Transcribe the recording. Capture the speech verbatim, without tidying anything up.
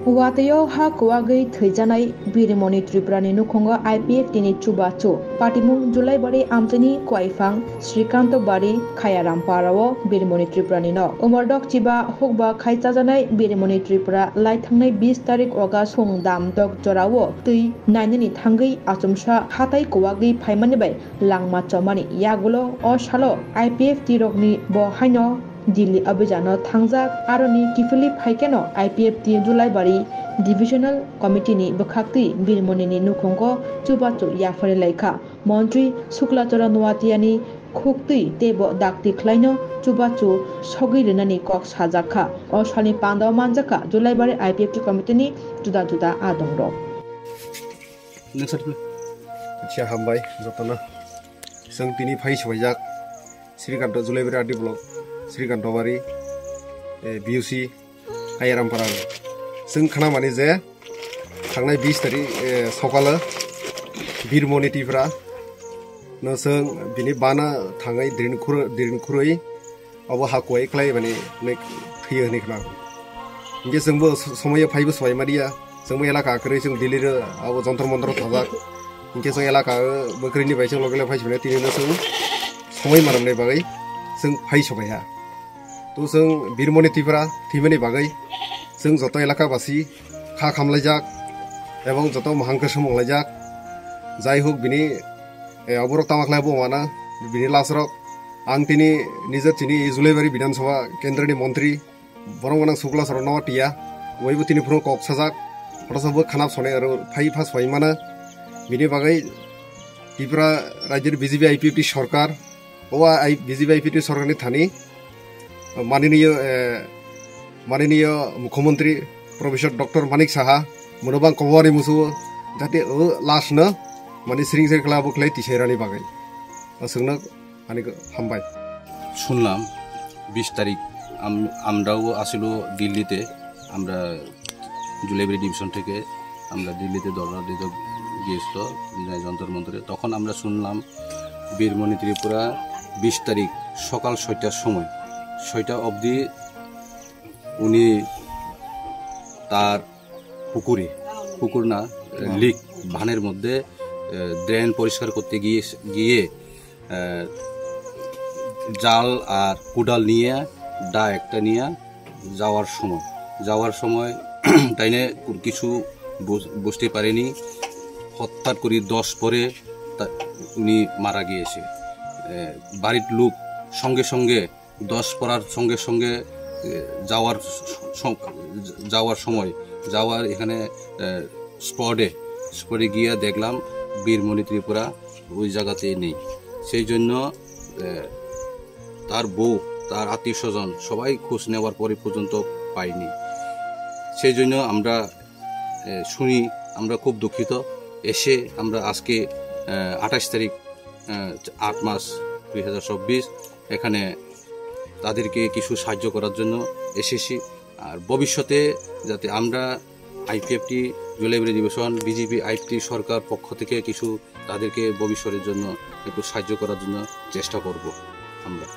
Watwi o ha kuwagwi thwijanai Birmoni Tripurani nukhungo I P F T ni chubachu patimung Julaibari amchaini Kwaifang Srikanto Bari Khayaramparao Birmoni Tripurani no umordok chiba hukba khai chajanai Birmoni Tripura lai thangnai bis tarik August phung dam dok jorao twi nainani thangwi achomsa hatai kuwagwi phaimani bai langma chomani yagulo o salo I P F T rokni bo haino Delhi abijano thangjak, aroni kiphilwi phaikeno I P F T Julaibari Divisional Committee ni bwkhaktwi Birmonini nukhungo chubachu yapharwi laikha. Montri Sukla Charan Noatiani khuktwi teibo dakti khlaino chubachu sogwi rwnani kok sajakha. O salni pandao manjakha Julaibari I P F T committee ni juda juda adongrok. Next slide, please. Acha, hambai jotono. Chwng tini phai swaijak Srikanto Julaibari R D block, Srikantobari, eh, B U C, Hayarampara. Chwng khna mani je thangnai bis tarik, eh, sokalo Birmoni Tripura no chwng bini bana thangwi drin khur-, drin khurwi abo ha kuai khlai mani nek thwiyo hwnwi khna. Hinkhe chwngbo s-, somoyo phaibo swbai maliya, chwngbo elaka kwrwi chwng Delhi ro abo Jantar Mantar thajak. Hinkhe chwng elaka, eh, bwkrwini bai chwng loge loge phai sibina tini no chwng somoi manamni bagwi chwng phai sobai ha. To chwng Birmoni Tripura thwimani bagwi chwng joto elaka basi kha khamlaijak ebong joto mohang khe sumunglaijak. Jai hok bini, eh, aborok tama khlai bo wana bini lasrok ang tini nijor chini Julaibari Bidhan Sabha kendroni montri borok gwnang Sukla Saran Noatia waibo tini phuru kok sajak, khoroksa bo khanap sonai aro phai phas phai mano. Bini bagwi Tripura rajyoni B J P I P F T sorkar, o I-, B J P I P F T sorkarni thani maniniyo, eh, maniniyo Mukhyamantri Professor Doctor Manik Saha mono bang kobori musuo jate o last no mani sring sring khlai abo khlai tisai rani bagwi. Aswkno ani hambai. শুনলাম বিশ তারিখ আম-, আমরাও আসিল দিল্লিতে, আমরা জুলাইবাড়ি ডিভিশন থেকে আমরা দিল্লিতে ধর্ণা দিতে গিয়েছিল, যে যন্তর মন্তরে। তখন আমরা শুনলাম বীরমণি ত্রিপুরা বিশ তারিখ সকাল ছয়টার সময়, ছয়টা অবধি উনি তার পুকুরে, পুকুর না, লিক, ভানের মধ্যে, এ, ড্রেন পরিষ্কার করতে গিয়ে, গিয়ে, এ, জাল আর কোদাল নিয়ে, দা একটা নিয়ে যাওয়ার সময়, যাওয়ার সময় তাইনে কিছু বুঝ-, বুঝতে পারেনি। হঠাৎ করে দশ পরে তা, উনি মারা গিয়েছে। এ, বাড়ির লোক সঙ্গে সঙ্গে দশ পড়ার সঙ্গে সঙ্গে, এ, যাওয়ার স-, স-, যাওয়ার সময়, যাওয়ার এখানে, এ, স্পটে, স্পটে গিয়ে দেখলাম বীরমণি ত্রিপুরা ওই জায়গাতেই নেই। সেই জন্য, এ, তার বউ, তার আত্মীয় স্বজন সবাই খোঁজ নেওয়ার পরে পর্যন্ত পাইনি। সেই জন্য আমরা, এ, শুনি, আমরা খুব দুঃখিত। এসে আমরা আজকে, এ, আঠাশ তারিখ, এ, আট মাস দুই হাজার চব্বিশ, এখানে তাদেরকে কিছু সাহায্য করার জন্য এসেছি। আর ভবিষ্যতে যাতে আমরা আইপিএফটি, জুলাই ডিভিশন, বিজেপি আইপিএফটি সরকার পক্ষ থেকে কিছু তাদেরকে ভবিষ্যতের জন্য একটু সাহায্য করার জন্য চেষ্টা করব আমরা।